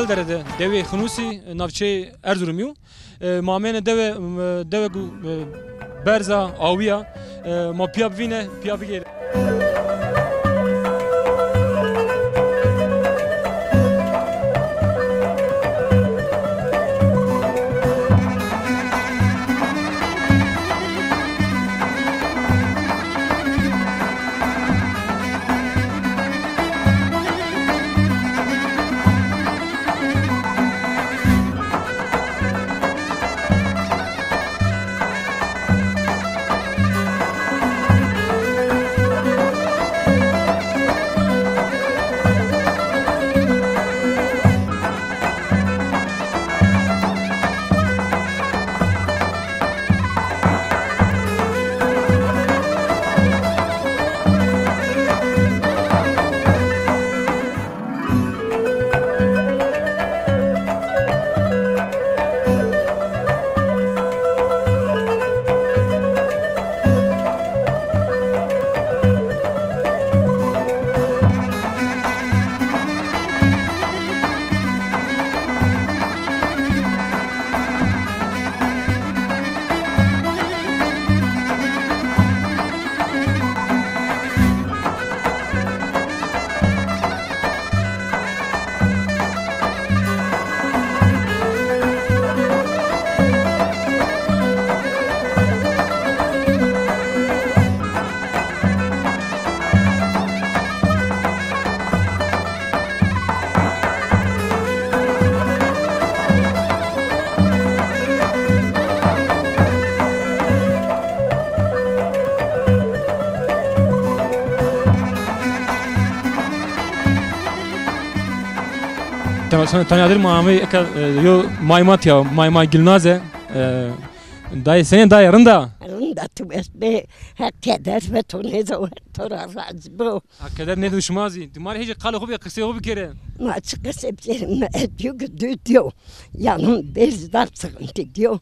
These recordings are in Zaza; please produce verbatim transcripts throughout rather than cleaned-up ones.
Dere de, dewê Xinusî, navçeyê Erzurumî yo. E, ma amêne dewe, e, dewe ku, e, berz a, awî ya, e, ma pîya bivîne, pîya bigêre. Tanya, tanya dir ma amey eka, e, yo may ma tiya, may ma Gilnaze. E, dayê senê dayê, rind a? Rind a, tu bes bê, Heq keder ve to nêzo, to ra razî bo. Ha, keder nêdo şima zî. Ti ma rê hêjê qalê xo bê, qiseyê xo bikerê. Ma çi qise bikerî, ma ez diyo ki dü diyo. Yanım bir zaf sıkıntı diyor.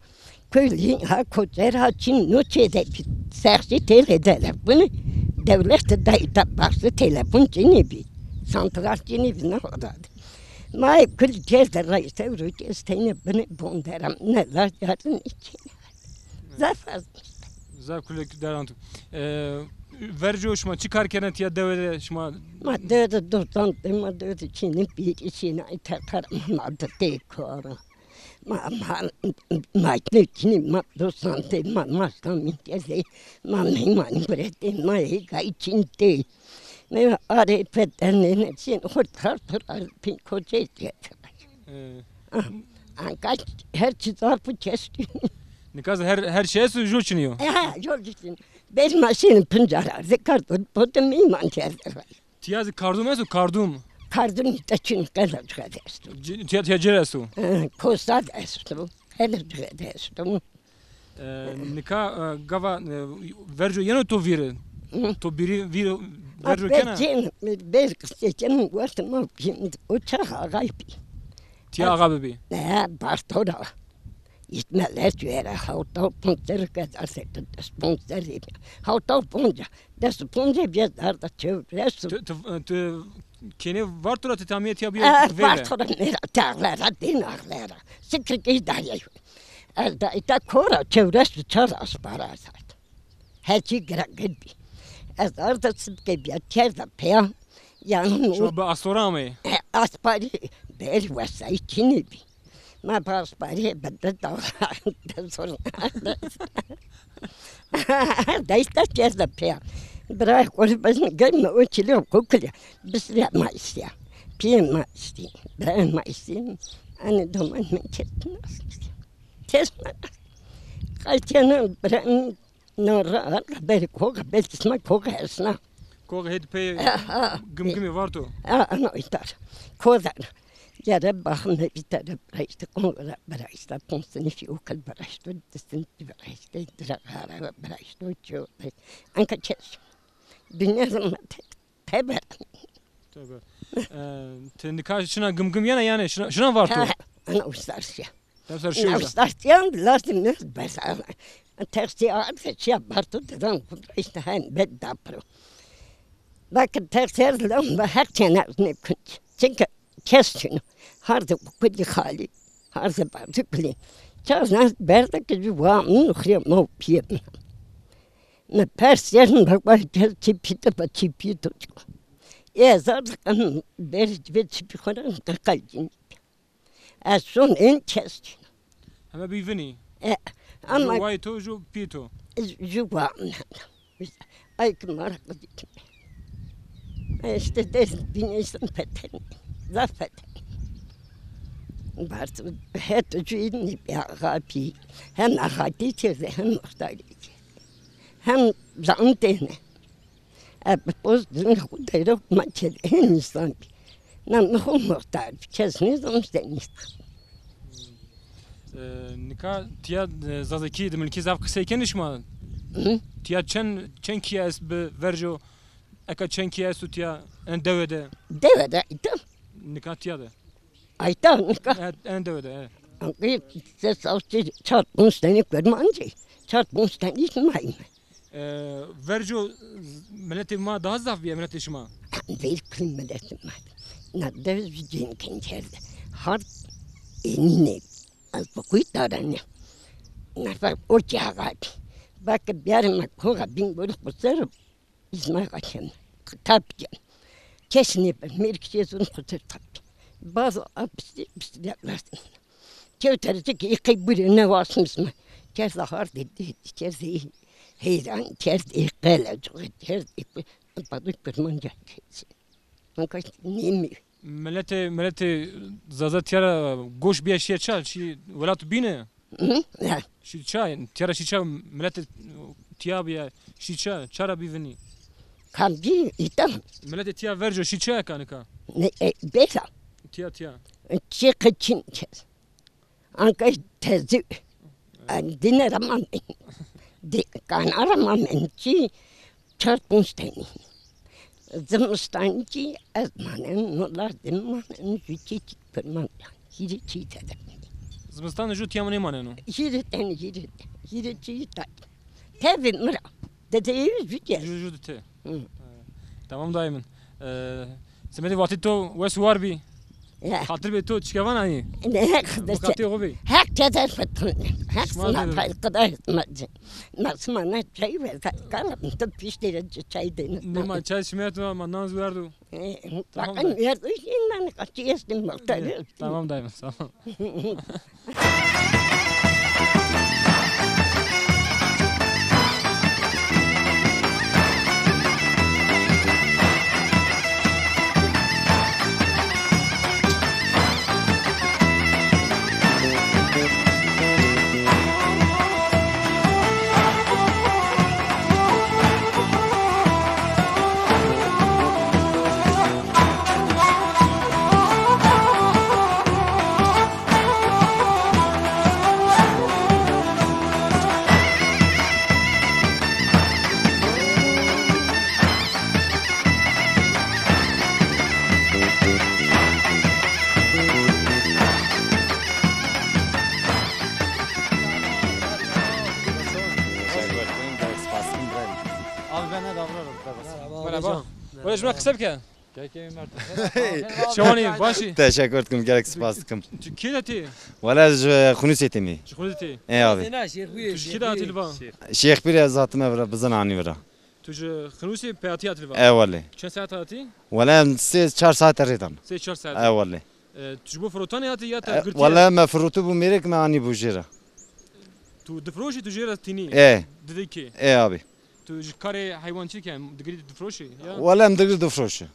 Köylü ha kocera çin no çede bir sersi tele telefonu. Devlet de da ita baksı telefon çini bir. Santral çini bir ne kadar. Ma kul çede reis evru çesteyne bini bonderam. Ne la yarın için. Zaf az. Zaf kulek deran tu. E, verco şima çi kar kerdin tiya dewe de şima? Ma dewe de dostan, ma dewe de çini bir işine ite kar ma da te kara. Ma, ma, ma ne çini ma dostan te ma ma sta mi te ma meyman burete ma he gay çin te. Ne are peten ne çin hor tar tar pin koçe te. E. Ah, anka her çi zaf bu çeşit. Nikaz her, her şey su jol çiniyo. Ha, jol çin. Beş maşin pincara zikar tut, potu meyman çeşit. Tiya zî kardum esto, kardum? Kardum te çin qelec qede esto. Tiya, tiya cêr esto? Hı, kosa de esto. Qelec qede esto. E, nika, e, gava, e, verco yeno to vîr? Hı. To bîrî vîr verco kena? Cên, ber qisê cên wextê ma o çax axay bî. Tiya axa bibî? E, bartora. Îtmeler vera hawta û ponc serrî qeda seke, des û ponc serrî. Hawta û ponc, des û ponc bîya darda çewres û. Tu, tu, tu kênê Varto ra, ti tamîye tiya bîya veyve? Varto ra, mera, ti axlera, dên axlera. Sikir key dayê. Ez da îta kora çewres û çar aspara zaten. Her çî gira gir bî. Ez arda sibke bîya kerda peya. Yanî şima bi astora ameyî? E, asparî, ber wesayî çinî bî. Ma bi asparî bide da, de sonra. Da îşte kerda peya. Bira xo rê bezin gel ma o çilî kokilî. Bisrî ma îştîya. Pîyê ma îştî. Bira ma îştî. Anî doman mi kestin. Kes ma. Qaytêne bira No ra, ra, berî koxe, belkî sima koxe esna. Koxe hêdî pey gimgimî Varto. Ha, ha, ana îtar. Koxe. Yere baxim hepî tere biraştî, koxe ra biraştî, ponc sinifî okul biraştî, di sinifî biraştî, dira xara biraştî, ço. Anka kes. Dinya zaman te-, teber. Tabii. E, ti nika şina gimgim yena yanî, şina, şina Varto? Ha, ana ustarşîya. Dem ser şiyo. Ustarşîyan lazim ne bes. Tersî arfe şiya Varto dedan kudra işte hem bed dapro. Bakın tersî lazim her çene ne kunç. Çünkü Kes çin o. Hardê kudî xalî, hardê bardî kulî. Çar zan berde ki ju wa min, xirê ma û pîyê min. Mi pers kerd, mi va kes çî pî to va, çî pî to çiko. Ê zar zi qe mi berî ci ve çî pî xo ra qe qel cînî. Ez son, ên kes çin o. Heme bî vinî. E, ama ju wayê to, ju pî to. Ju wa min. Ay ki ma ra qedîtme. E, îşte dest bîne însan fetelî. Zaf fetelî. Bars het ju îdnî bî axa bî. Hem axatî kerdî, hem muxtarî kerdî. Hem zan têne. E, bi poz din xo dero ma ked, hên însan bî. Na mi xo muxtar bî, kes nêzan, îşte nêzan. E, nika tiya, e, zazakî di milkî zaf qisey kenî şima? Hı? Tiya çend, çend kîye est bi verco, eka çend kîye esto tiya en dewe de? Dewe de îta. Nika tiya de? Ayta nika. E, en dewe de, e. Anqî se sawti çar ponc tenî kurmancî, çar ponc tenî mayme. E, verco z-, miletê ma daha zaf bîye, miletê şima? Veyl kulî miletê ma. Na dev zî cên kencerde. Hard enîne. Ez bi kuy tarane. Nerfa o ki axa bî. Bak biyarê ma koxa bîn gorî xo ser. Îsmaîl Hakem. Tab cem. Kes nêbe. Mêrik çê zon xo ser tab. Baz a pistî, pistî de rast. Kewter ci ki îqey burê ne wasmis mi. Kerda hardê dêdî, kerdê heyran, kerdê qele cuxê, kerdê badû kurmanca kerdî. Anka nêmî. Miletê, miletê Zaza tiya ra goş bîye şîye ça? Şî welat bîne? Hı? Ha. Şî ça? Tiya ra şî ça? Miletê tiya bîye şî ça? Ça ra bî vinî? Kam bî îta? Miletê tiya verco şî ça eka nika? Ne, e, bêra. Tiya, tiya. Çi qeçin kes. Anka tezî, e, dîne ra ma men. Di-, kana ra ma men. Çi çar ponc tenî. Zimistan kî ez manen, no laj de manen, ju çî çî kurman. Hîrê çî tede. Zimistan de ju tiya mi nêmaneno? Hîrê tenî, hîrê, hîrê çî tay. Tevî mi ra. Dedeyê ju kez. Ju, ju de te. Hı. E, tamam dayê min. E, semedê vatê to wes û war bî. Ya. Xatir bê to çike vana yî. Ne, Xizir. Miqatê xo bî. Heq keder fetin. Heq sima pay qida hizmet. Nasıl mana çay ve kala tu piştire çay dene. Nima çay şima tu ma nan werdo. Tamam. Bakın da. Verdo, şimdi ben kaçı estim bak. Tamam dayım, sağ ol. Abi ben ne davranırım? Merhaba. Merhaba. Böyle şuna kısa bir kere. Şewanî, başî? Teşekkür ederim, gerek spas dikim. Tu kî de tî? Wele ji Xunûsê tîmî. Ji Xunûsê tî? E abi. Tu ji kî de hatî li va? Şêxpîrê ez hatime vira, bizin anî vira. Tu ji Xunûsê peyatî hatî li va? E wele. Çend saet hatî? Wele em sê çar saet rê dan. Sê çar saet. E wele. E, tu ji bo firotanê hatî ya te girtî? Wele me firotî bû mêrik, me anî bû jê re. Tu difiroşî, tu jê re tînî? E. Didikê? E abi. Tu ji karê heywançî ke digirî difiroşî ya? Wele em digir difroşî.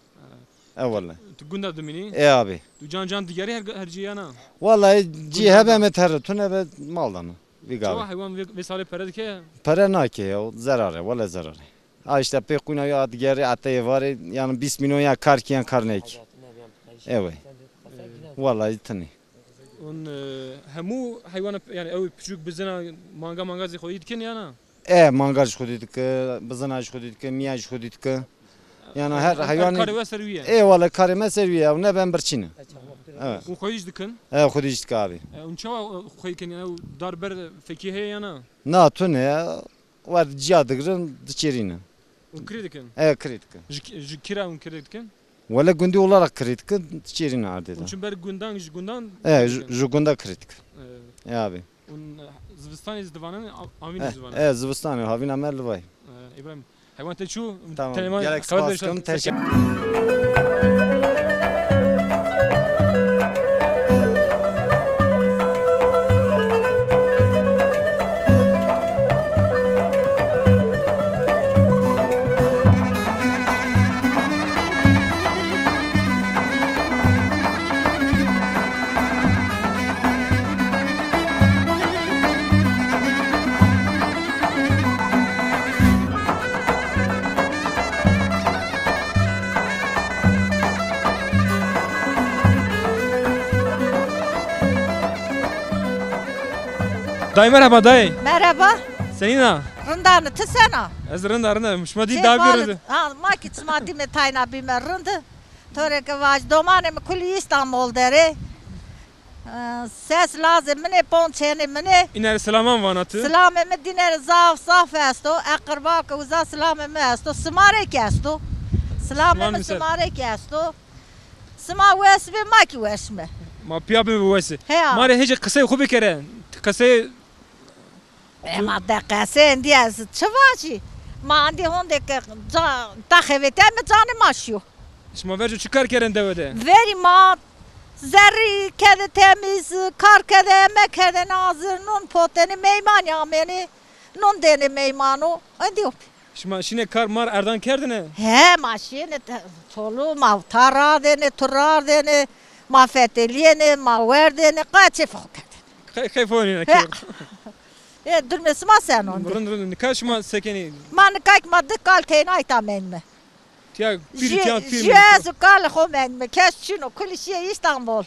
E wele. Tu gunda dimînî? E abi. Tu can can digerî her, her cî ya na? Wele cî hebe me terre, tu nebe mal dana. Vî gavê. Çawa heywan vê, vê salê pere dike? Pere nake ya, zerar e, wele zerar e. Ha işte pê qûna ya digerî ete êvarê, yanî bîst milyon ya kar kî yan kar nêkî. Ewe. Wele tinî. Hûn, e, hemû heywana, yanî ew piçûk bizina manga manga zî xwedî dikin ya na? E, manga jî xwedî dike, bizina jî xwedî dike, mîya jî xwedî dike. Yanî her heywanî. Karê we ser wî ye? E, wele karê me ser wî ye, ew nebe em birçî ne. Evet. Hûn xwedî jî dikin? E, xwedî jî dike abi. E, hûn çawa, e, xwedî dikin? Yanî ew dar ber fekî heye ya na? Na, tune ye. Wer ciya digirin, diçêrînin. Hûn kirê dikin? E, kirê dikin. Ji, ji kî ra hûn kirê dikin? Wele gundî olarak kritik, çêrîn erdê de. Çimber gundan, ji gundan? E, ju, ju gunda kritik. E. E abi. Un zivistanê zî divanen, a-, avînê zî vanen. E, zivistanê, havîna me li vay. E, Îbrahîm, heywan te çû? Tamam, gerek spas kim, teşekkür. Dayê merheba dayê. Merheba. Senîn a? Rind a, ti sen a? Ez rind a, rind a. Şima dî daha bir rind. Ha, ma ki şima dîme tayna bîme rind. To rê ke vaj, domanê mi kulî Îstanbul der ê. E, ses lazê min ê, ponçenê min ê. Îne rê selaman vana ti. Silamê mi dîne rê zaf zaf esto. Eqirba ke uza silamê mi esto. Sima rê kî esto. Silamê mi sima rê kî esto. Sima wes bê, ma kî wes me. Ma pîya bime wes ê. Heya. Ma rê hêjê qiseyê xo bikere. Qiseyê Ema de qese endî ez çi vajî? Ma endî honde ke ca, da xeveteme canê ma şîyo. Şima verco çi kar kerdêne dewe de? Verî ma zerrî kede temîz, kar kede, emek kerdêne hazir, nun potenê, meymanî amêne, nun dêne meymano. Endî o pî. Şima şîne kar mar erdan kerdêne? He, ma şîyêne te-, tolu, ma ta radêne, tu radêne, ma fetelîyêne, ma werdêne, qayet keyfê xo kerdêne. Qey-, keyf onîne, keyf. E, durmê sima seno? Rind, rind. Nika şima se kenî? Ma nika kî ma di kal teyna îta menîme. Tiya pîr, tiya pîr. Jû ez û kalê xo menîme. Kes çin o, kulî şîye Îstanbul.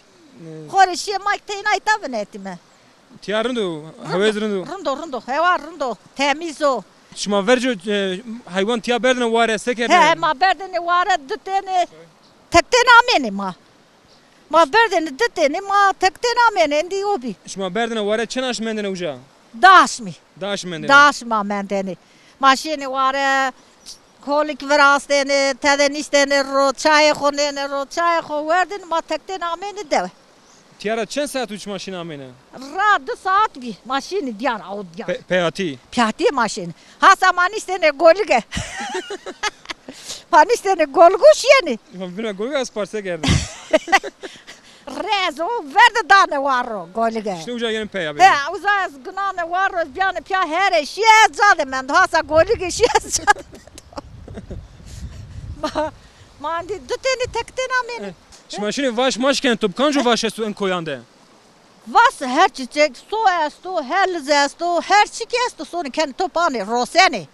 Xo rê şîye, ma kî teyna îta vinetîme. Tiya rind o, hewez rind o. Rind o, rind o. Hewa rind o. Temîz o. Şima verco, e, heywan tiya berdêne ware, se kerdêne? He, he, ma berdêne ware, di tenê, tek tenê amêne ma. Ma berdêne di tenê, ma tek tenê amêne, endî o bî. Şima berdêne ware, çend aşm mendêne uca? Di aşmî. Di aşm mendêne. Di aşm ma mendêne. Ma şîyêne ware, kolik virastêne, tede nîştêne ro, çayê xo nêne ro, çayê xo werdêne, ma tek tenê amêne dewe. Tiya ra çend saet û şima şîne amêne? Ra di saet bî. Ma şîne dîyar, aw dîyar. Pe-, peyatî? Peyatî ma şîne. Hasa ma nîştêne golige. Ma nîştêne golgu şîyêne. Ma bîne golgu ez parse kerdî. Rez o ver de dane waro golige. Îşte uca yenî peya bîne. He, uza ez ginane waro, ez bîyane pîya here şîye ez ca de mendo. Hasa golige şîye ez ca de mendo. Ma, ma endî di tenî tek tenî amêne. Şima şinê vaş maş kenê top, kanco vaş esto en koyan de? Vas her çiçek, so esto, her liz esto, her çi ki esto, sonê kenê top anê, rosenê.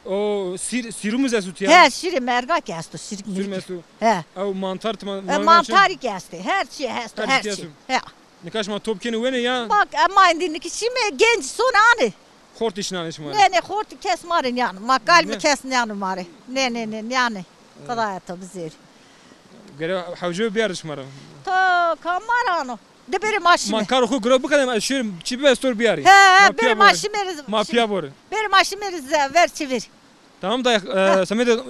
O sîr, sîrumuz esto tiya? He, şîrê merga ki esto, şîrik mirîk. Sîrum esto. He. Ew mantar tima, e, mantarî ki estê, her çi esto, her çi. He. Nika şima top kenê wenê ya? Bak, ema endî niki şîme genc sonê anê. Xortî şinanê şima rê? Nê, nê, xortî kes ma rê nîyano. Ma kalbî kes nîyano ma rê. Nê, nê, nê, nîyanê. Qidaya to bizêrî. Gere hewce biyarî şima ra. To kam ma ra ano? De berê ma şîme. Ma karo xo giro bikerîme, ez şêrî çî bibe ez to rê biyarî. He, he, berê ma şîme rê. Ma pîya borê. Berê ma şîme rê ze-, ver çeverî. Tamam dayê, e, semedê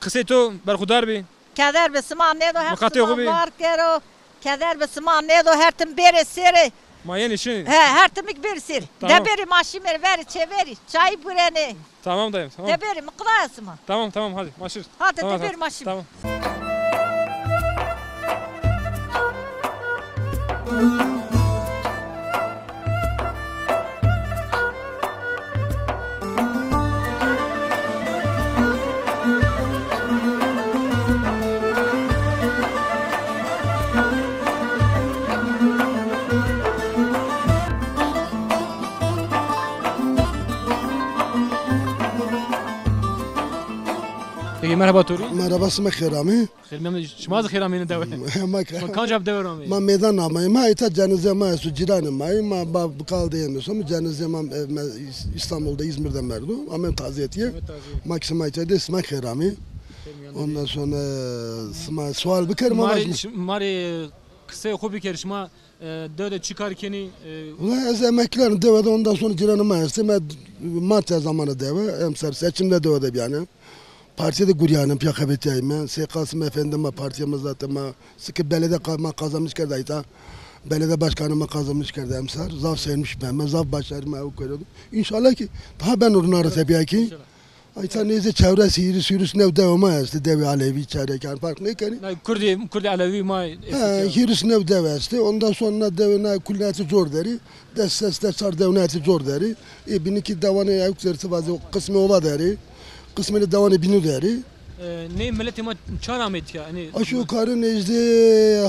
qisey to berxudar bî. Keder be sima nêdo, Heq sima var kero. Keder be sima nêdo, her tim bêrê sêrê. Ma yenê şinê. He, her timik bêrê sêrê. Tamam. De berê ma şîme rê verê çeverî. Çayî burenê. Tamam dayım, tamam. De berê, mi qidaya sima. Tamam, tamam, hadi, ma şir. Hadi, tamam, de berê ma şîme. Tamam. Peki, merhaba Tori. Merhaba, sima xêr amê. Xêr, memnun. Şima zî xêr amêne dewe. Ma ke- Ma kanca bi dewe ra amê? Ma meydan amay. Ma îta cenazê ma esto, cîranê ma yê. Ma ba bi kal de yeme so. Cenazê ma, e, me, İs-, İstanbul'da, İzmir'de merdo. Amê taziyetiye. Amê taziyet. Ma ki sima îta de, sima xêr amê. Ondan sonra sima sual bikerî ma vajîme. Ma rê qiseyê xo bikerî, şima, e, dewe de çi kar kenî? E, Wala ez emeklî ya dewe de, ondan sonra cîranê ma estê. Me Mart zamanı dewe, emser seçimde dewe de bîyane. Partiye de gurîyayne, pîya xebetîyayme. Sey Qasim Efendi ma partiye ma zaten ma, sike belediye qa-, ma kazanmış kerde ayta. Belediye başkanı ma kazanmış kerde emser. Zaf sevinmiş ben. Ma zaf başarı ma ew kerdî. İnşallah ki daha ben orunara tepîya ki. Ayta neyse çevresi hîris hîris new dewe ma estî, dewê Elewî çevrek, yanî fark nêkenî. Na, Kurdî, Kurdî Elewî ma estî. He, hîris new dewe estî. Ondan sonra na dewe na kulî netî cor derî. Des ses des çar dewe netî cor derî. E, bînî ki dewanê ew zertî vazî, qismê ova derî. Qismê dewanê bînû derî. E, nê miletê ma çar amê tîya? Yanî aşağı yukarı nezdî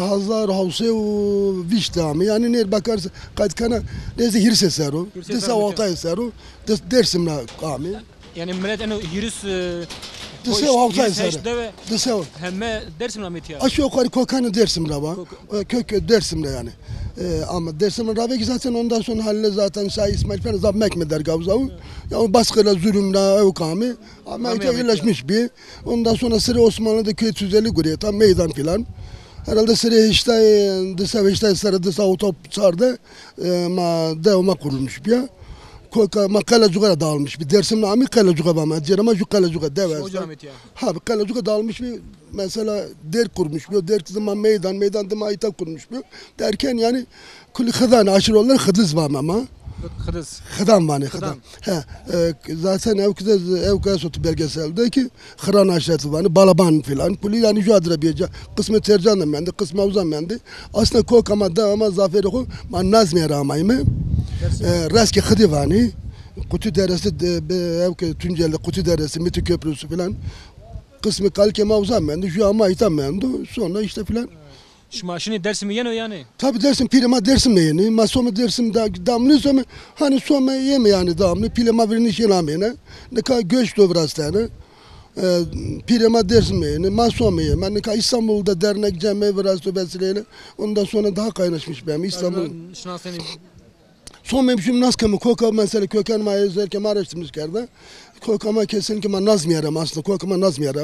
hezar hewt sey û vîst amê. Yanî nêr bakar qayt kena nezdî hîrisê ser o. Hîrisê ser o. Di sey û hewtay ser o. Des-, Dersim ra amê. Yanî milet eno hîris, e, di sey û hewtay ser o. Di sey û heme Dersim ra amê tîya? Aşağı yukarı kokanê Dersim ra va. Kök, e, kök Dersim ra yanî. E, ama Dersim ra vekî zaten ondan sonra haline zaten Şah İsmail falan zaf mekme dergavza o. Ya o baskıyla zulümle ew kame. Ama ite yerleşmiş bir. Ondan sonra sıra Osmanlı'da köy tüzeli gureta, meydan filan. Herhalde sıra heştay, di sey heştay sıra di sey û çar de, e, ma, dewa ma kurulmuş bir. Koka, ma Qelecuğa dağılmış bir. Dersim'le amî Qelecuğa var ma. Cêra ma ju Qelecuğa dev esta. Ha, bir Qelecuğa dağılmış bir, mesela derg kurmuş bir. Derg dima meydan, meydan dima ita kurmuş bir. Derken yani kulî Xidan, aşırı olan Xidiz var ma. Xidiz. Xidan vanê, Xidan. He, e, zaten ew ki de, ew ki esto belgeselde ki Xiran aşireti vanê, Balaban filan. Kulî yanî ju adre bîye. Qismê Tercan de mendî, qismê Awzan mendî. Aslında koka ma, dewa ma, zafêrê xo ma Nazmîye ra amayme. E, Reskê Xidî vanê. Qutu Deresi de, be, ew ki Tunceli, Qutu Deresi, Miti Köprüsü filan. Qismê kalikê ma uza mendî, ju ama ita mendo. Sonra işte filan. Şima şinê Dersimî yeno yanî? Tabi Dersim, pîrê ma Dersim de yenê. Ma some Dersim da, damlî some, hani some yeme yanî damlî. Pîrê ma virînî şîn amêne. Nika göç do virastene. E, pîrê ma Dersim de yenê. Ma some yeme. Nika İstanbul'da dernek cemê virasto vesileyle. Ondan sonra daha kaynaşmış ben İstanbul. Şinasenî. Some bî şim nas keme koka, mesela köken ma ez erke ma araştırmış kerde. Koka ma kesin ki ma Nazmîye ra ma aslında, koka ma Nazmîye ra.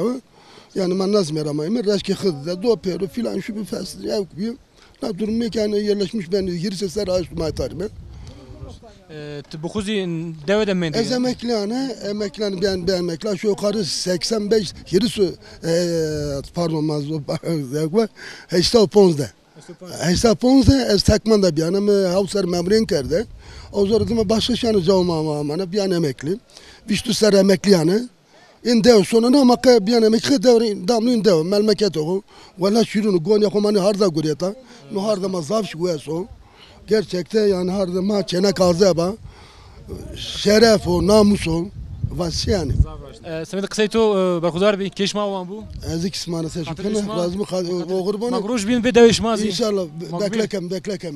Yani ma Nazmîye ra ma ime, Reskê Xidî de, do pêro filan şu bir fes, ev gibi. Na durum ne ki yani yerleşmiş ben hîris ser aştı ma tarime. E, ti bixuzî dewe de mendî? Ez emeklîyane, emeklîyane ben, ben emekli. Aşağı yukarı seksen beş, hîris, e, pardon, ma zo-, heşta û ponz de. Heşta ponz de ez tekman de biyane, mi hewt ser memurîn kerde. O zor dime başka şanı cevma ama amana biyan emekli. Vîst û ser emekli yani. In dew sonuna ama ke biyan emekli dew, damlîn dew, melmeket o. Wala şirun gonî xo manî harda gureta. No harda ma zaf şi weso. Gerçekte yani harda ma çene kazeba. Şeref o, namus o. Vasi yani. E, semedê qisey to, e, berxudar bî, kê şima wan bû. Ez kî sima ra teşekkür ederim. Razî bî, oxir bone. Ma roj bîn bê dewê şima zî. İnşallah, be-, beklekem, beklekem.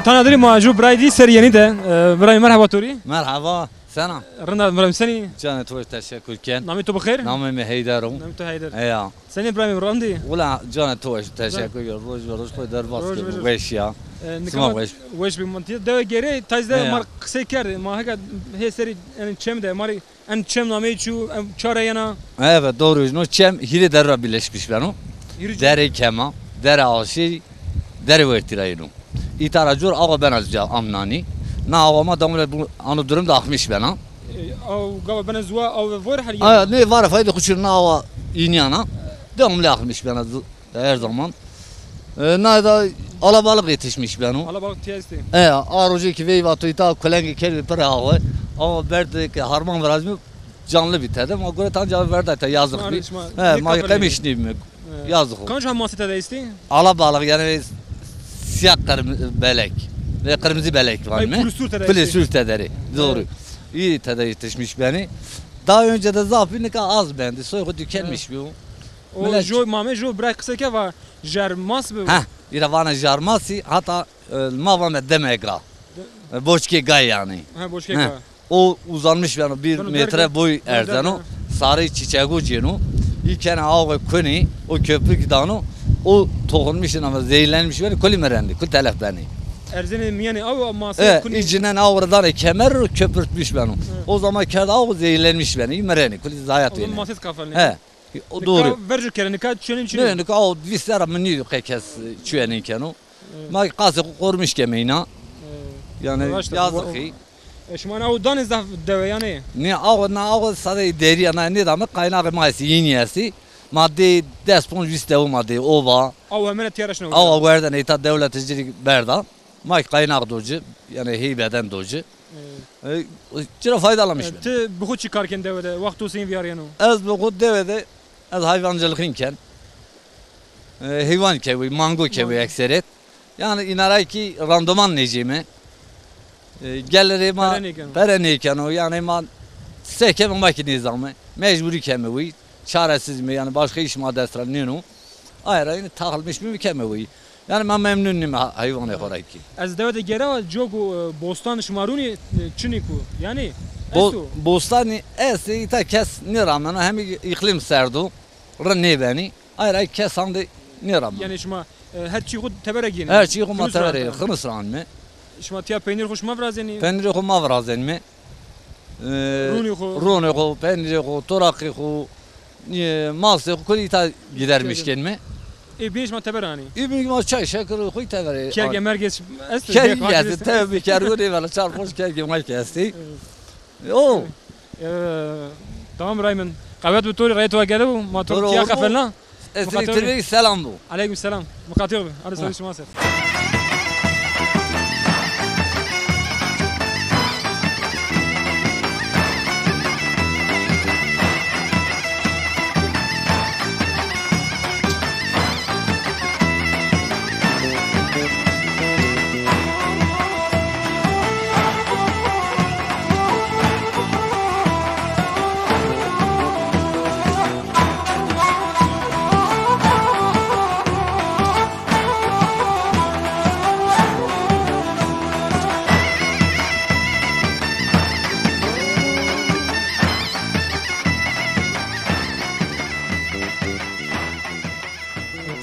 Tana dirî ma ju biray dî ser yenî de. E, biray, merheba to rî. Merheba, sena? Rind a biray, senî? Canê to weş, teşekkür ken. Namê to bi xêr? Namê mi Heyder o. Namê to Heyder. Eya. Senî biray mi, rind î? Wila canê to weş, teşekkür ken. Roj be roj, xo derbas ke. Roj be roj. Weş ya. E, sima weş. Weş bî, ma tîya dewe gêrê, tayî de ma qisey kerdî. Ma heka hê serî, yanî çem de, ma rî en çem nameyî çû, em ça ra yena? Evet, doğru. No çem hîrê derû ra birleşmiş beno. Hîrê çem. Derê Kema, Derê Aşî, Derê Wertî ra yeno. Îta ra cor awa bena ca amnanî. Na awa ma damule bu, ano durum da axmiş bena. E, aw gava bena zuwa, aw ve vor her yena? Aya, ne var fayda kuçur na awa inyana. Devamlı axmiş bena zu-, her zaman. E, na da alabalık yetişmiş beno. Alabalık tiyesti. E, a roje ki vey vato îta kulengî kerdî pir awe. Ama berdî ki harman virazmî, canlı bî tede. Ma gure tanca verda te yazık bî. He, ma qemiş nîbîme. Yazık o. Kanc ha masi tede estî? Alabalık yani siyah kırmızı belek. Ve kırmızı belek var mı? Pulê sûr tede estî. Pulê sûr tede rê. Doğru. İyi tede yetişmiş beni. Daha önce de zaf bî, nika az bendi. Soy xo tükenmiş bî o. O jo mame jo bira qise ke va jer mas bi. Ha, îra vana jarmasî, hata, e, ma vame demega. E, boçkê gay yani. Ha, boçkê gay. O uzanmış yani bir metre boy erzeno. Sarı çiçeği cêno. Î kena awe kunî, o köpük dano. O toxunmuş ama zehirlenmiş beni, kulî mirendi, kul telef beni. Erzenê miyanê aw ma se E, kunî. Î cinen awe danê kemer ro köpürtmüş beno. Hı. O zaman kerda awe zehirlenmiş beni, î mireni, kulî zayat beni. O zaman ma se kafelni. He. O doğru. Nika vercu kere, nika çuyenî çinî. Ne, nika o vîst serra mi nîyo qe kes çuyenî keno. Evet. Ma qasê xo qormiş keme îna. Evet. Yani yazık ki. E, şima na o danê zaf dewe yanî? Ne, aw, na aw sade derî ya, na ne dame kaynağı ma esti, yeni esti. Ma de des ponc vîst dewe ma de ova. Aw hemene tiyara şina. Aw werden êta dewlet cirî berda. Ma kaynak do ci, yani heybeden do ci. Evet. E, cira faydalanmış. E, ti bi xo çi kar ken dewe de? Wexto seyîn viyarîyeno? Ez bi xo dewe de, ez hayvancılığın ken. E, heywan kewi, mango kewi ekseret. Yani îna ra ki randıman nêcême. E, gelirê ma pere nêkeno. Pere nêkeno. Yani ma se keme ma ki nêzame. Mecburî keme wi. Çaresiz mi, yani başka iş ma dest ra nêno. Aye ra yani takılmış mi keme wi. Yani ma memnun nîme ha-, heywanê xo ra ki. Ez dewe de gera, coku, e, bostan şima rûnî, e, çinî ku? Yani bo-, esto? Bostanî estê, îta kes nêrameno, hem î-, îklim serd o, rind nêbenî. Aye ra kes hande nêrameno. Yani şima, e, her çî xo tebere gênî? Her çî xo ma tebere, xinis ra anîme. Şima tiya peynîr xo şima virazenî? Peynîrê xo ma virazenîme. E, rûnê xo. Rûnê xo, peynîrê xo, toraqê xo, e, mastê xo kulî îta gidermiş kenîme. Ê bînê şima teber anî? Ê bînê ma çay şeker xo teber anî. Kerge merge est? Kerge est, tebi kergo nêvela, çar ponc kerge ma ki estê. Evet. O. E, tamam Raymen. Qewet bi to rê, reyê to gere bû, ma to tiya qefelna. Ez rê ti rê selam bo. Aleyküm selam. Miqatî bi. Hadi, ha, sağ şima ser.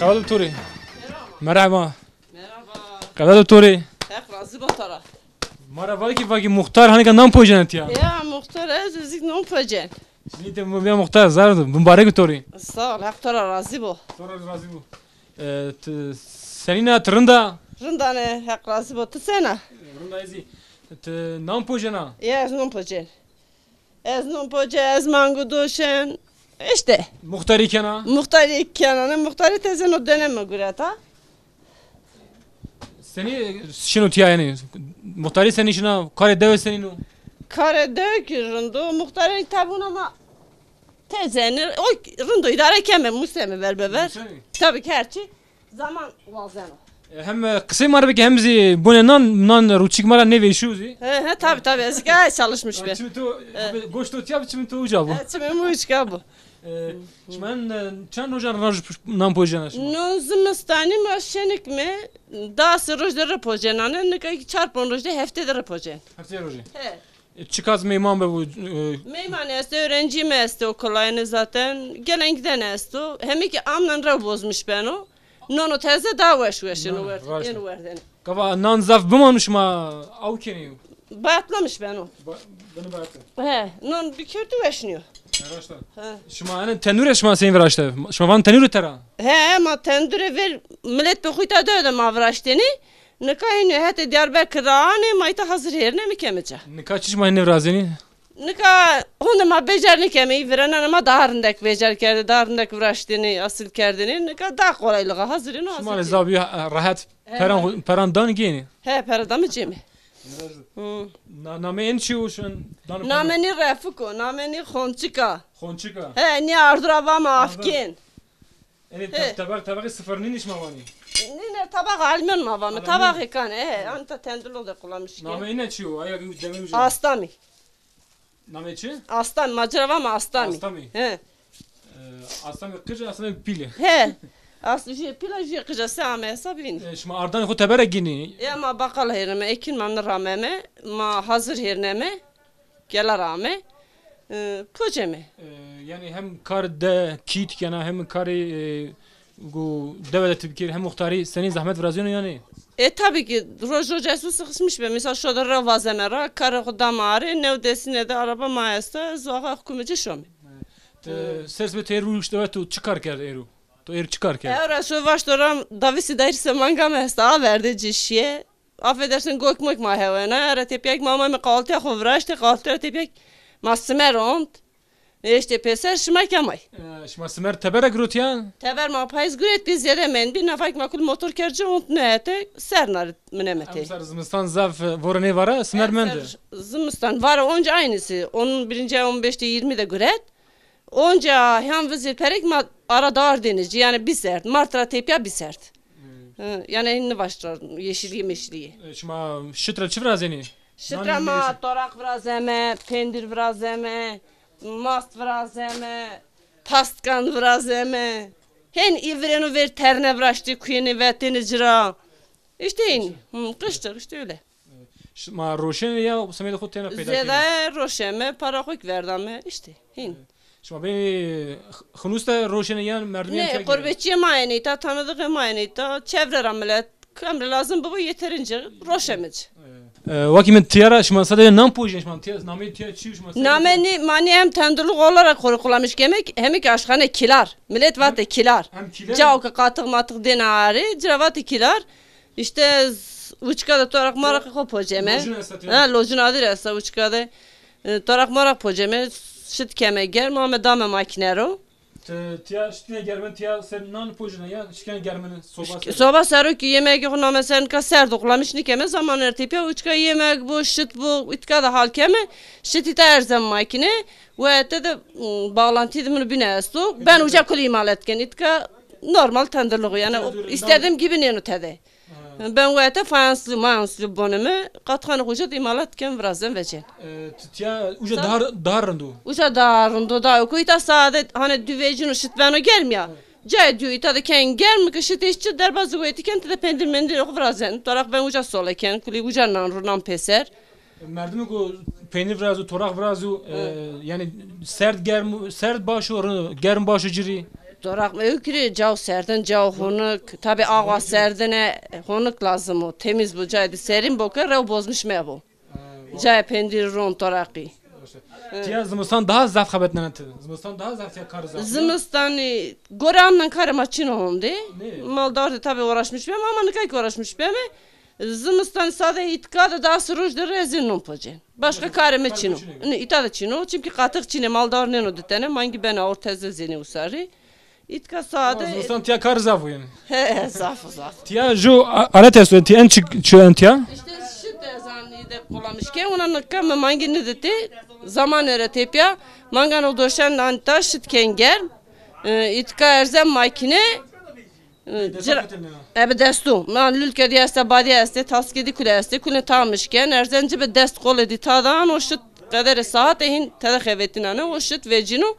Qewet bi to rê. Merhaba. Merhaba. Qewet bi to rê. Heq razî bo to ra. Ma ra vaj kî, vaj kî muxtar hanîka nan pocena tiya? Ya muxtar, ez zik nan pocen. Nîte mi bîya muxtar, zar do. Mubarek bi to rê. Sağ ol, Heq to ra razî bo. To ra razî bo. E, ti senîn a, ti rind a? Rind a ne, Heq razî bo. Ti sena? Rind a ez zî. Ti nan pocena? Ya, ez nan pocen. Ez non poce, ez mangu doşen. İşte. Muxtarî kena? Muxtarî kena. Ne muxtarî teze no dene mi gureta. Senî şino tiya yanî? Muxtarî senî şina? Karê dewe senîn o? Karê dewe ki rind o. Muxtarî tabuna ma teze ne. O rind o, îdare keme, museme ver be ver. Museme? Tabii ki her çi. Zaman wazeno. E, hem, e, qisey ma ra bike hem zî bonê nan, nan rûçik ma ra nêvêşîyo zî. He, he, tabii, tabii. Ez ki çalışmış be. Çimê to, e, goşto tiya bi, çimê to uca bo. E, çimê mi uca bo. E, şima, e, çend rojan raj nan pocena şima? Non zimistanî ma şenik me, dasê roj de ripocena ne, nika ki çar ponc roj de, hefte de ripocen. Hefte rojî. He. E, çikas meyman bibû, e, meymanî esto, öğrenci mi esto, kolayını zaten gelen giden esto. Hemî ki amnen rew bozmuş beno. Nono teze daha weş weş ino, raşt, ino werdene. Gava nan zaf bimano şima aw kenî? Batlamış beno. Ba-, beno bate. He, non bir kötü weşniyor. He, raşt a. He. Şima ene tenure şima seyîn viraşte? Şima van tenure tera? He, ma tendure ver millet bi xuyta de de ma viraşteni. Nika ino hetê Diyarbekir ra anê, ma îta hazir hêrine mi keme ca. Nika çiş ma nêvirazenî? Nika honde ma becer nêkeme, î virenena ma daha rindek becer kerde, daha rindek viraştêne, asil kerdêne. Nika daha kolaylığa hazir ino, hazir. Şima rê zaf bî rehet. He. Peran, peran dan gênî? He, pera da mi cême. Hı. Na-, namê en çi o şin? Namê nî Refik o, namê nî Xonçika. Xonçika. He, nî ardu ra vama afkên. Enê te-, tebeq, tebeqê sifirnî nî şima vanî? Nîne, tebeq almîyon ma vame, tebeqê kane, he, anta tendilo de kullanmış ki. Namê îne çi yo? Aya demir uca. Astamî. Namê çi? Astamî, ma ci ra vame Astamî. Astamî. He. E, Astamî qic, Astamî pîl. He. As-, jü pîl a, jü qic a, se ame hesab vînî. E, şima ardanê xo tebere gînî? Ya ma baqal hêrneme, ekin ma nî rameme, ma hazir hêrneme. Gela ra ame. E, poceme. E, yanî hem kar de kît kena hem karê, e, gu dewe de ti bikir hem muxtarî senî zehmet virazîyeno yanî? E, tabii ki roj roj ez û sıkışmış be. Misal şodir ra vazeme ra, karê xo dame arê, new desîne de araba ma esta, ez axa hukûmê ci şome. Ti sers be ti êr ruşte ve tu çi kar kerd êro? Tu êr çi kar kerd? Ewra şo vaşto ra davîsî dayîrî se manga mi esta, a verde ci şîye. Affedersin, gok mok ma hewena. Era tepyek ma amame, kahvaltıya xo viraşte, kahvaltıya tepyek ma simer ont. E, işte pêser şima kemay. E, şima simer teber ra girotiya? Teber ma payîz guret, pê zêde mendbî, nafak ma kul motor kerci ont nehete, ser narit minemete. Emser zimistan zaf, e, vore nê vara, simer mende. Emser zimistan, vara onca aynısı. Onun birinci ay on beşte yirmi de guret. Onca hîyan vizir perek ma ara dar denizci, yani bî sert. Mart ra tepya bî sert. Hı, yani en nivaştır yeşilliği meşilliği. E, şima şit ra çi virazenî? Şit ra ma toraq virazeme, pendir virazeme, mast virazeme, pastkan virazeme. Hen î virêno ver terne viraştî kuyênê vetêne ci ra. İşte in. Hı, kıştır, işte öyle. Şima roşenê ya semedê xo têna peyda kenê? Zêde roşeme, para xo kî verdame, işte, hîn. Şima benî xinus de roşenê ya merdimî? Ne, qurbetçiyê ma yenê îta, tanıdıkê ma yenê îta, çevre ra milet, emre lazım bibo yeterince roşeme ci. E, wakî min tiya ra şima sadece nam pojîyen, şima tiya, nameyê tiya çi şima sadece? Name nî, ma nî hem tendurluk olarak xo rê kullanmış kemek, hem ki aşxane kilar. Milet vate kilar. Hem kilar? Cao ki qatix matix dêne arê, ci ra vate kilar. İşte z-, uçka de toraq moraqê xo poceme. Locun esta tiya? Ha, locun adir esta uçka de. E, toraq moraq poceme, şit keme germ, ame dame makine ro. Ti, tiya şitine germin, tiya ser nan pocine ya, şiken germini, soba ser. Soba sero ki yemegê xo name ser, nika serd oklamiş nikeme, zaman er tepya uçka yemek bu, şit bu, itka da hal keme, şit ita erzem makine, ve te de, m, bağlantı de bunu bine esto. Ben uca kul imalat ken, itka normal tendurluğu, yani istediğim gibi nêno tede. Ha. Ben wete fayanslı, mayanslı boneme, qatxanê xo uca de imalat ken, virazen vecen. E, ti-, tiya uca daha, daha rind o? Uca daha rind o, daha o. Ku îta sade, hani dü vecîno şit beno germ ya. Evet. Cayê dü îta de ken germ ki şit îşçi derbaz wetî ken, ti de pendir mendir xo virazen. Toraq ben uca sole ken, kulî uca nan ro, nan pêser. Merdimê ku peynir virazo, toraq virazo, e, yanî serd germ, serd baş o, ri-, germ baş o ci rê? Toraq mewkirê, cao serdin, cao honik. Tabi awa serdine honik lazım o. Temiz bu, cayê de serin bo ke rew bozmuş mebo. Cayê pendir ron toraqî. Tiya zimistan daha zaf xebetnena ti. Zimistan daha zaf tiya kar zaf. Zimistanî gore amnan karê ma çin o honde. Maldar de tabi uğraşmış beme ama nika kî uğraşmış beme. Zimistan sade îtka de das roj de rê ez ê non pocên. Başka karê mi çin o. Nê, îta de çin o. Çimkî qatix çin ê, maldar nêno ditene. Mangî bena orteze zenê usarî. Îtka sade. Zimistan tiya kar zaf o yanî. He, zaf o, zaf. Tiya ju a-, alet esto, tiya en çi, çi en tiya? İşte şit ez anî de kolamiş ke, ona nika mi mangî niditê. Zaman ere tepya. Mangan o doşen anî ta şit ken germ. E, îtka erzen makine. Ebe destu. Ma lulke dî este, badî este, taskê dî kule este, kule tamiş ken, erzen ci bi dest qolê dî ta dan, o şit qederê saate hîn tede xevetinane, o şit vecîno.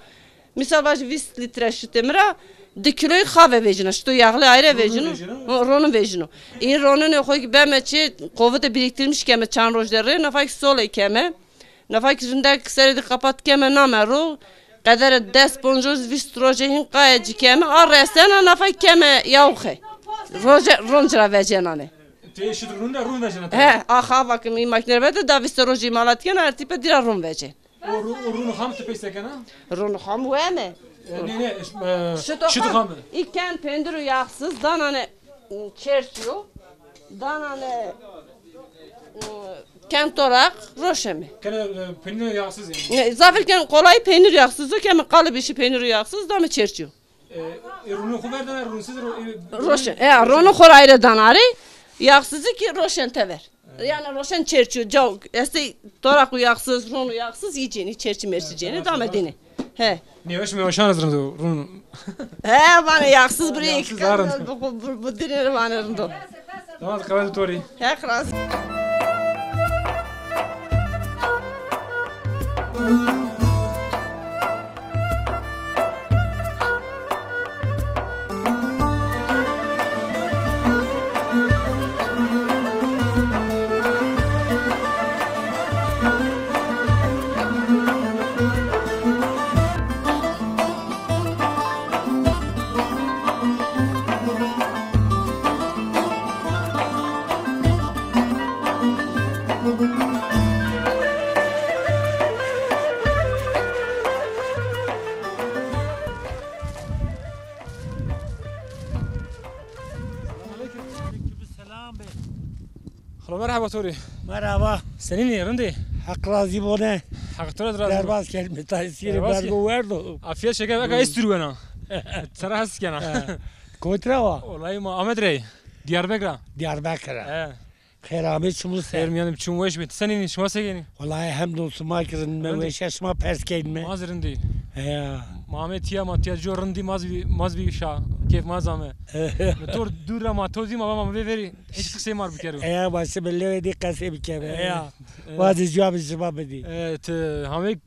Misal vajî vîst litre şitê mi ra di kîloyî xave vecîna, şito yağlı ayrı vecîno. Ronin vecîno. Î roninê xo kî beme çi, kovite biriktirmiş keme çand roj de rê, nafa kî solê keme. Nafa kî rindek serê dî kapat keme name ro. Qedere des, poncoz, vîst roje hîn qaye ci keme. A resena nafa keme yawxe. Roje, ron ci ra vecenane. Tê şit rûn de rûn vecena. He, a xava ki î makîne vete da vîst roje îmalat kena, ertî pe dî ra rûn vecen. O rû-, o rûn xam ti pey sekena? Rûn xam weme. E, ne, ne, e, şit xam. Î ken pendir û yağsız danane, ı, çerçiyo. Danane, ı, ken toraq roşeme. Kene, e, peynir yağsız yanî. Ne, zafir ken kolay peynir yağsız o, keme kalıbişi peynir yağsız, dame çerçiyo. E, e, rûnê xo verdene, rûnsiz ro-, e, roşen. E, rûnê xo ra ayrı danare, yağsızı ki roşen tever. Yanî roşen çerçiyo, cao, este toraq û yağsız, ron û yağsız, î cênî, çerçi merçi cênî, dame dîne. He. Nêweş meweşan ez rind o, rûn. He, vanê yağsız burayı. Yağsız daha rind. Bu, bu, bu dineri vanê rind o. Tamam, qewet to rê. He, xilas. Merhaba to rê. Merhaba. Senîn î, rind î? Heq razî bone. Heq to ra razî bo. Derbaz kerdîme, tay sîrê bergo werdo. Afiyet şeker, eka ez tîr wena. Sera hes kena. He. Kotî ra wa? Wellahî ma Amed ra yî. Diyarbekir ra. Diyarbekir ra. He. Xêr amê, çimû ser. Xêr mîyan de, çim weş bê. Ti senîn î, şima se kenî? Wellahî hemd olsun, ma kî rind îme, weş a, şima pers kenîme. Ma zî rind î. Heya. Ma amê tîya, ma tîya co rind î, ma zî, ma zî bî şa. Keyf ma zî ame. Mi to dûr ra ma to dî, ma va ma vê verî. Hiç qisey ma r' bikero. Eya, başe mi lewê dî qesey bikeme. Eya. Vazê cewabê şima bidî. E, ti hamê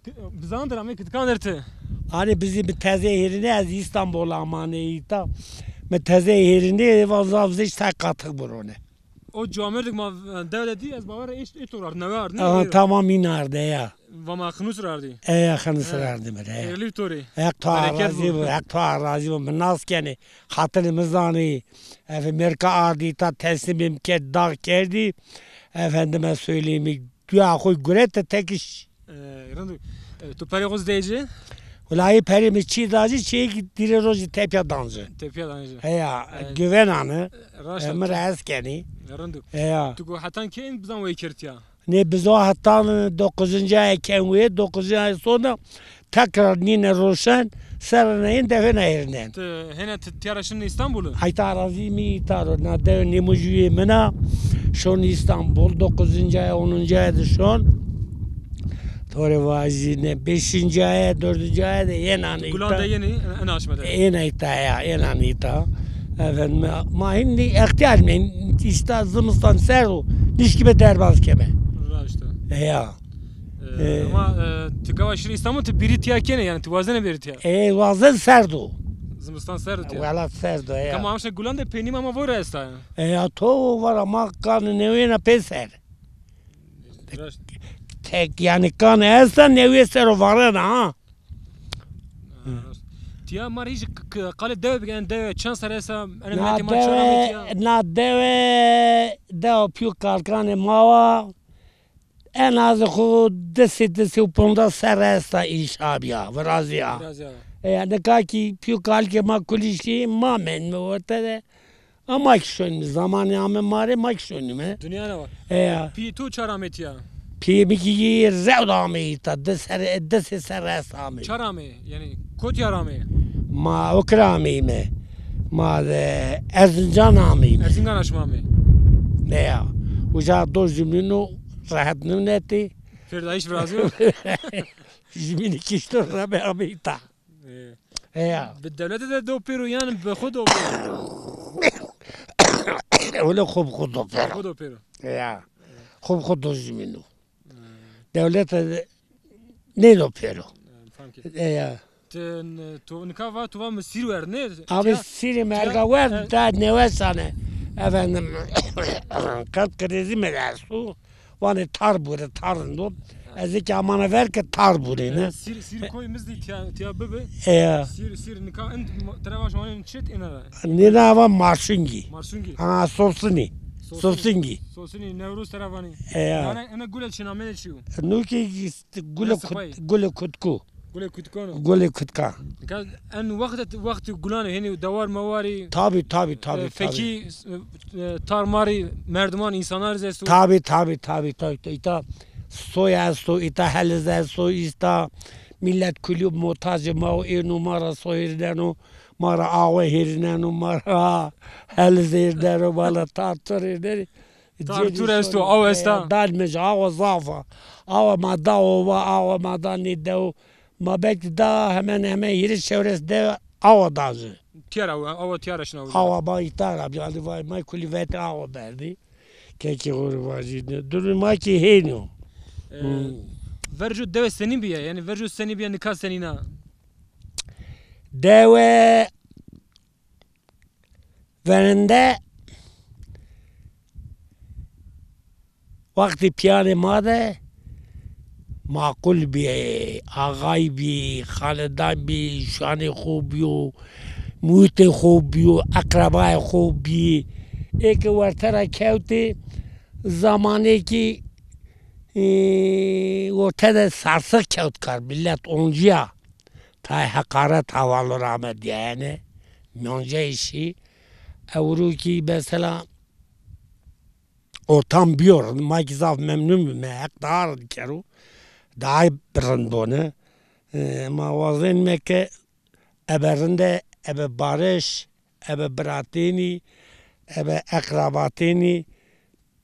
bizan der, hamê kitkan der ti? Hanî bizî mi teze hêrîne, ez Îstanbul amanê îta. Mi teze hêrîne, va zaf zî tay qatix birone. O camêrdik ma, e, dewe de dî, ez bawer ê, ê to ra ard, newe ard, ne? Aha, tamam, în arde ya. Va ma Xinûs ra ardî. Eya, Xinûs ra ardîme, eya. Xêrlî to rê. Heq to ra razî bo, Heq to ra razî bo. Mi nas kenê, xatirê mi zanî. Eve mêrka ardî ta, teslîmê mi kerd, dax kerdî. Efendime söyleyeyim, duya xo gurete tekiş. E, rind o. E, to perê xo zî dayê ci? Wellahî perê mi çî da ci, çîyê kî dîrê rojî tepya dan ci. Tepya dan ci. Heya, e, güvenanı. Raşt a. Mi ra hes kenî. Rind o. Heya. Tu go hetan kê în bizan wey kerd tîya? Nê bizo hetan dokuzuncu ay ken wê, dokuzuncu ay sonra tekrar nîne roşen, serrîne yên defêne hêrînen. Ti hêne ti tîya ra şin Îstanbulî? Ay ta arazî mi îta ro, na dewe nêmojîyê min a, şon Îstanbul, dokuzuncu ay, onuncu ay de şon. To rê vajîne, beşinci ay, dördüncü ay de yena îta. Gulan de yenî, en aşme de. Yena îta ya, yena îta. Efendim, ma hînî extîyar men, îşte zimistan serd o, nişkîme derbaz keme. Raşt a. E, ya. E, e, ama, e, ti gava şirî Îstanbul, ti bîrî tîya kenê, yanî ti wazenê bêrî tîya? E, wazen serd o. Zimistan serd o tîya. Welat serd o, ya. Ama amşe gulan de peynî ma ma vore esta ya. E, ya to vara ma kanê newêna pê ser. Raşt. Tek, yanî kanê esta newê ser o varena ha. Ha, raşt. Tîya ma rê hîç k-, k-, qalê dewe bike, en dewe çend serre esta, en miletê ma çend amê tîya? Na dewe, dewa pîyo kalkanê ma wa, en az xo di sey, di sey û ponzeh serre esta înşa bîya, virazîya. Virazîya. E, nika kî pîyo kalikê ma kulî şî, ma mendîme orte de. Ama kî şonîme, zamanê ame ma rê, ma kî şonîme. Dinya ne wa? E ya. Pîyê to çar amê tîya? Pîyê mi kî rewd amê îta, di serre, di sey serre est amê. Çar amê, yanî kotî ra amê? Ma Okir ra ameyîme. Ma de Erzincan ra ameyîme. Erzincan ra şima amê? E ya. Uca do jumîno rehet nimnetî. Ferdayîş virazîyo. Jumînî kişto rebe amê îta. E. E ya. Bi dewlete de do pêro yan bi xo do pêro? Wele xo bi xo do pêro. Xo do pêro. E ya. Xo bi xo do jumîno. Dewlete de nêdo pêro. E, fam ke. E ya. Ti n-, to nika va, to va mi sîr werd, ne? Abi, sîrê mi erga werd, da newesane. Efendim, kalp krizi mi esto? Vanê tar bure, tar rind o. Ez ê kî amana ver ke tar bure, ne? E, sîr, sîr koy mi zî tîya, tîya bibi. E ya. Sîr, sîr nika ind, tira va şima çit ina ra. Nêna va marsungî. Marsungî. Ha, sosinî. Sosinî. Sosinî. Sosinî, Newroz tira vanî. E ya. Nane, ina gule çi namê çi yo? Nûkî gule kut-, gule kutku. Gulê kutikano. Gulê kutika. Nika en wext, wextê gulan ê, hênî dewar mewarî. Tabî, tabî, tabî, e, tabî. Fekî, e, e, tar marî, merdiman, însanar zî esto. Tabî, tabî, tabî, tabî. Îta soy esto, îta heliz esto, îta milet kulî motacê ma o, êno ma ra soy hêrîneno, ma ra awe hêrîneno, ma ra heliz hêrîneno, ma ra tar tur hêrînenê. Tar tur esto, aw esta? Dalmej awa zaf a. Awa ma da ova, awa ma da nê dew. Ma belkî da hemen hemen hîris çewres dew awa da ci. Tîya ra, awa tîya ra şina uca. Awa ma îta ra bî, yanî vay ma kulî vetê awa berdî. Kekê xo rê vajîne. Durumê ma kî hênî yo. E, verco dewe senîn bîye? Yanî verco senîn bîye, nika senîn a? Dewe Verinde wextê pîyanê ma de maqul bî, axay bî, xanedan bî, şanê xo bîyo, muhîtê xo bîyo, eqrebayê xo bî. Ê ke werte ra kewtê, zamanêkî, e, orte de sarsix kewt kar, milet oncîya. Tay heqaret hawalo ra ame dîyayene, mîyanceyê şî. Ewro kî mesela ortam biyo rind. Ma kî zaf memnun bîme. Heq daha rind kero. Daha bi rind bone. E, ma wazenîme ke ebe rinde, ebe barış, ebe biratênî, ebe eqrabatênî,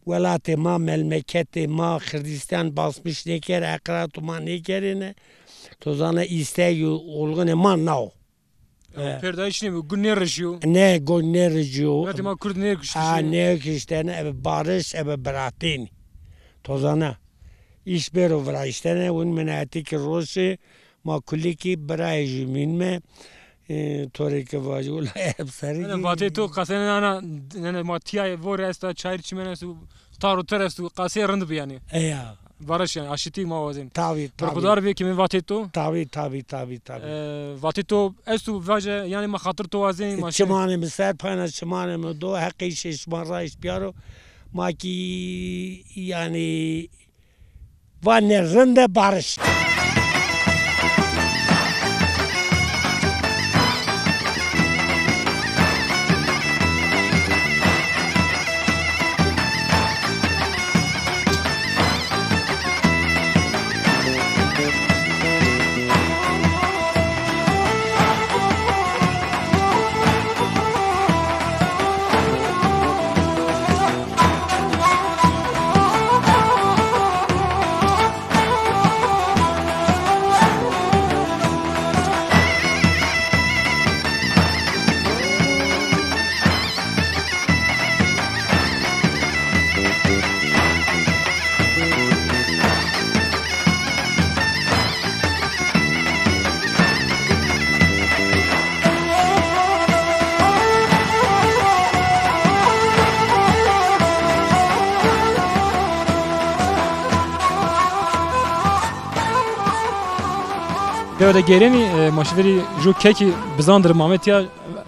welatê ma, melmeketê ma, Xirdîstan basmiş nêkere, eqrabatê ma nêkerêne. To zana îsteg û olgunê ma na o. E. Pêrdayîş nêbo, gun nêrijîyo. Ne, gun nêrijîyo. Welatê ma Kurd nêkiştî. Ha, nêkiştene, ebe barış, ebe biratênî. To zana. Îş bêro virayîştene, win minetî ki roşê, ma kulikî birayê jûmîn me. E, to rê ke vajî, wulay hep serî. Ene vatê to qasene ana, ene ma tîya vorê esta, çayir çimen esto, tar û ter esto, qasê rind bi yanî. Eya. Barış yanî, aşitî ma wazên. Tabî, tabî. Berxudar bê ke mi vatê to. Tabî, tabî, tabî, tabî. E, vatê to esto vaje, yanî ma xatir to wazên, ma şi- Çimanê mi ser payna, çimanê mi do, heqê şê şima rayş biyaro. Ma kî yanî Vanê rinde barış. Dewe de gêrenî, e, ma şi verî ju kekî bizandir Mametîya,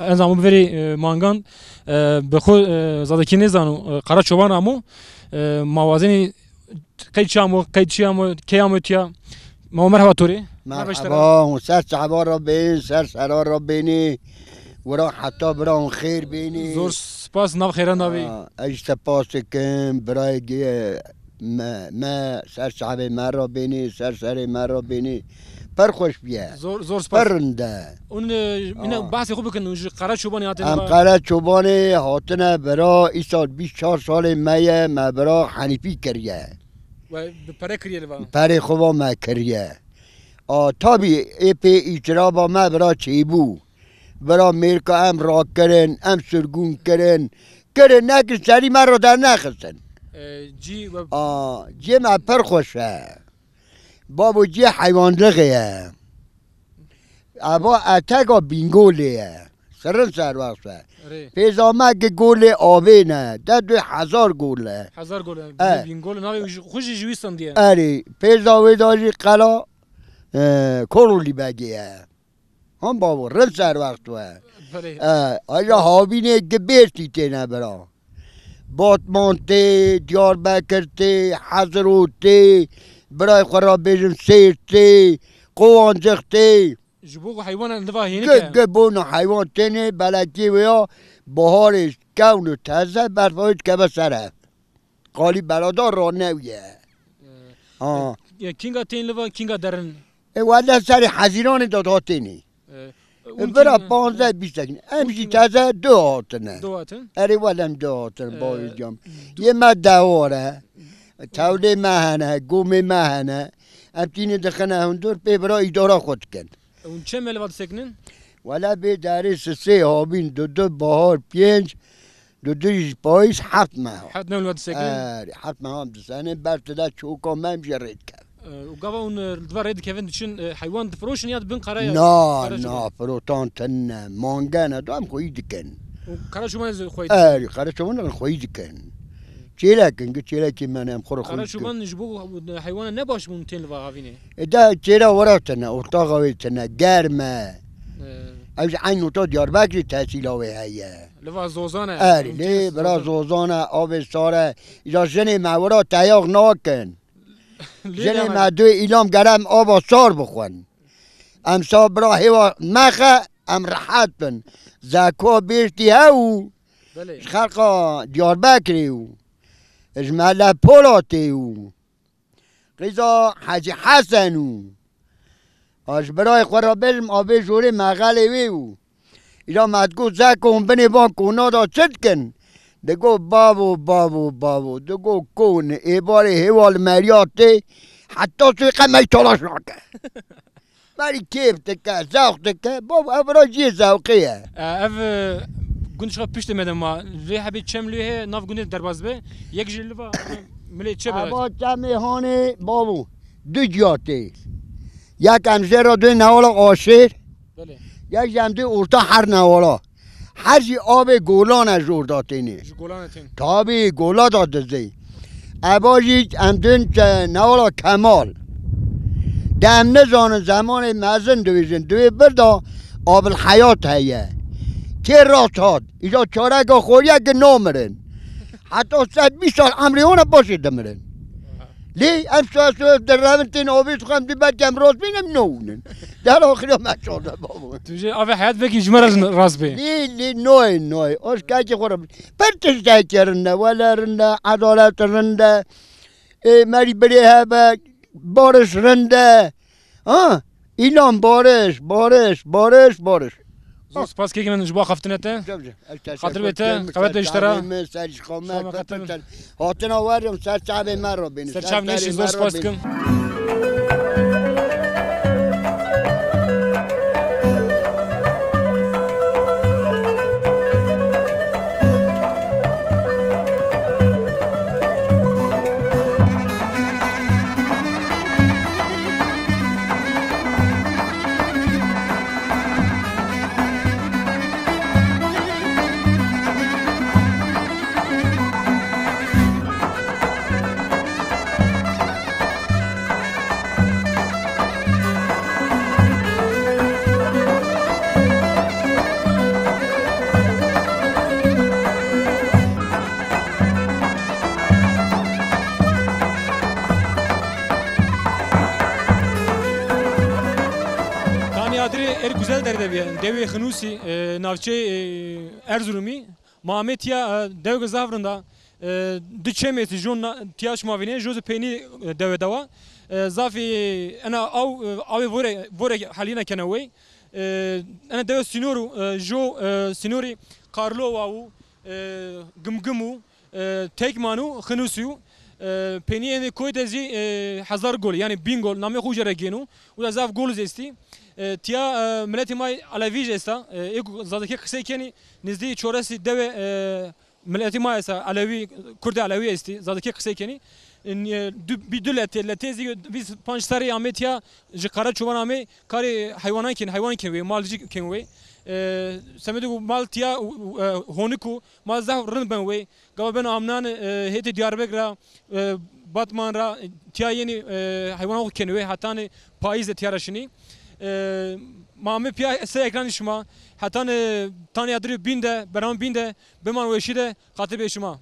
ez amo verî, e, mangan, e, bi xo, e, zadekî nêzano, e, Qara Çoban amo, e, ma wazenî qey çi amo, qey çi amo, key amo tîya. Ma merheba to rê. Merheba, ser çava ra bênî, ser sera ra bênî. Wira heta bira hûn xêr bênî. Zor spas, nav xêran da bî. Ha, ez spas dikim, birayê gê me, me, ser çavê me ra bênî, ser serê me ra bênî. Pir xweş bîye. Zor, zor spas. Pir rind e. Hûn, e, îna, ha, bahsê xo bikin, hûn ji Qara Çobanê hatine. Em va. Qara Çobanê hatine bira, îsal bîst çar salê me ye, me bira Henîfî kiriye. We bi pere kiriye li va? Perê xo va me kiriye. A, tabî ê pê îtiraba me bira çêbû. Bira mêrka em rakirin, em sirgûn kirin. Kirin nekin serî me ra dernexistin. E, cî we- A, cê me pir xweş e. Babo cê heywanlixê ye. Eva etega Bîngolê ye. Sirin serwext be. Erê. Pêza me ki golê avê ne. De du hezar gol e. Hezar gol e. E. Bîngol navê xwu jî ji wî standî ye. Erê. Pêza wê da jî qela, e, Korolî Begê ye. Hon bavo, rind serwext we. Belê. E, aja havînê ki bêrtî têne bira. Batman tê, Diyarbekir tê, Hezirot tê, birayê xwu ra bêjim Sêrt tê, Qowancix tê. Ji bo ku heywanan li va hênik e. Ge, ge bono heywan tênê, belekî wê ya, baharê kewno teze, berfa wê dikeve ser hev. Qalî beladar ranewîye. E, ha. E, kînga tên li va, kînga derin? E, wele serê Hezîranê de da tênê. E, e, bira panzdeh bîst sekîn. Em jî teze du hatine. Du hatin? Erê, wele em du hatine, e, bavê cam. Yê me dewar e. Tewlê me hene, gomê me hene. Em tînê dixine hundur, pê bira îdara xwe dikin. Hûn çend me li va disekinin? Wele bê derê sisê havîn, du du bahar, pênc, du du jî payîz, heft meha. Heft meha li va disekinin? Erê, heft meha em disenin, ber tide çoka me em jî rê dikevin. E, û gava hûn, e, li va rê dikevin, diçin, e, heywan difiroşin ya dibin qeraya? Na, na, firotan tine, mangene, do em xweyî dikin. Û Qara Çoban ez xweyî dikin? Erê, Qara Çoban em xweyî dikin. Çêlek in, gi çêlekê me ne, em xwu rê xweyî dikin. Qara Çoban ji bo heywana ne baş bûn tên li va havînê? E, de çêra wira tine, ortaxa wê tine, germ e. E. Ew jî eynî nota Diyarbekirî tehsîla wê heye. Li va zozan e. Erê, lê bira zozan e, avê sar e. Îja jinê me wira teyax nakin. Jinê me duyê îlam gere em ava sar bixwin. Em sa bira hêwa mexe, em rehet bin. Zeka bêrtî hew û, belê, ji xelqa Diyarbekirê û. Îsmaîl Polatê û. Qîza Hecî Hesen û. Ez birayê xo ra bêjim, avê jorê mexelê wê û. Îja me digo, zeko hûn binê van kona da çi dikin? Digo, bavo, bavo, bavo. Digo, kon, ê barê hêwal meriyatê, heta suy qe mey talaş nake. Merî kêf dike, zewq dike. Bavo, ev ra cîyê zewqê ye. E, ev, e, gund şixa piştê me de ma. Rê hebê çem lê hê, nav gundê derbaz be. Yek jî li va, milê çe be. Eva çemê hanê, bavo. Du cîya tê. Yek em jê ra dê newala aşêr. Belê. Yek jî em dê orta her newala. Her jî avê golan e jor da tênê. Ji golan e tên. Tabî, gola da dizê. Eva jî em dên çe newala Kemal. De em nizanin zemanê mezin dibêjin. Dibê vir da Abil Heyat heye. Kê rast hat. Îja çareka xorîye ki namirin. Heta sed bîst sal emrê wan a, paşê dimirin. Lê em suya suya direvin tên avê xwe, em dî belkî em rast bîn, em newnin. Der axirî me çarde babo. Tu jê avê heyat belkî ji me re rast bê. Lê, lê noyê, noyê. Aşkekî xwe re. Pir tiştekî rind e, wele rind e, edalet rind e. Ê, merî birê hebe, bariş rind e. Ha? Îlan bariş, bariş, bariş, bariş. Zor spas kekî min ji bo axaftine te. Xatir bê te, qewet bê ji te ra. Ser çavê min, ser şixame, Şama xatir bê. Hatina werim, ser çavê me ro bînin. Ser çav neşî, zor spas dikim. Tanî adirê Erguzel derde bîye, dewê Xinûsî, e, navçeyê, e, Erzurumî. Ma amê tîya, e, dewge zaf rind a. E, di çem estî, jo na-, tîya şima vînê, jo zî peynî, e, dewe dewa. E, zafî ena aw, e, awê vore, vore helîna kena wey. E, ena dewe sînor û, e, jo, e, sînorî Karlova û, e, Gimgim û, e, Tekman û Xinûsî û, e, peynî êndî koy de zî, e, hezar gol, yanî bîn gol, namê xo uca ra gêno. Uca zaf gol zî estî. E, tîya, e, miletê ma Elewî jî esta. E, ê ku zazakî qisey kenî, nizdî çoresî dewe, e, miletê ma esta, Elewî, Kurdê Elewî estî, zazakî qisey kenî. E, du, bî du letê, letê zî vîst panc serrî amê tîya, ji Karaçoban amê, karê heywanan kên, heywan kên wê, mal jî kên wê. E, semedê ku mal tîya, e, honik û, mal zaf rind ben wê. Gava beno amnan, e, hêtê Diyarbekir ra, e, Batman ra, e, tîya yenî, e, heywanan xo kenê wê, hetanî payîz de tîya ra şinî. E, ma amê pîya ser ekranê şima, hetanî tanî adirê bîn de, bername bîn de, biman weşî de, xatir bê şima.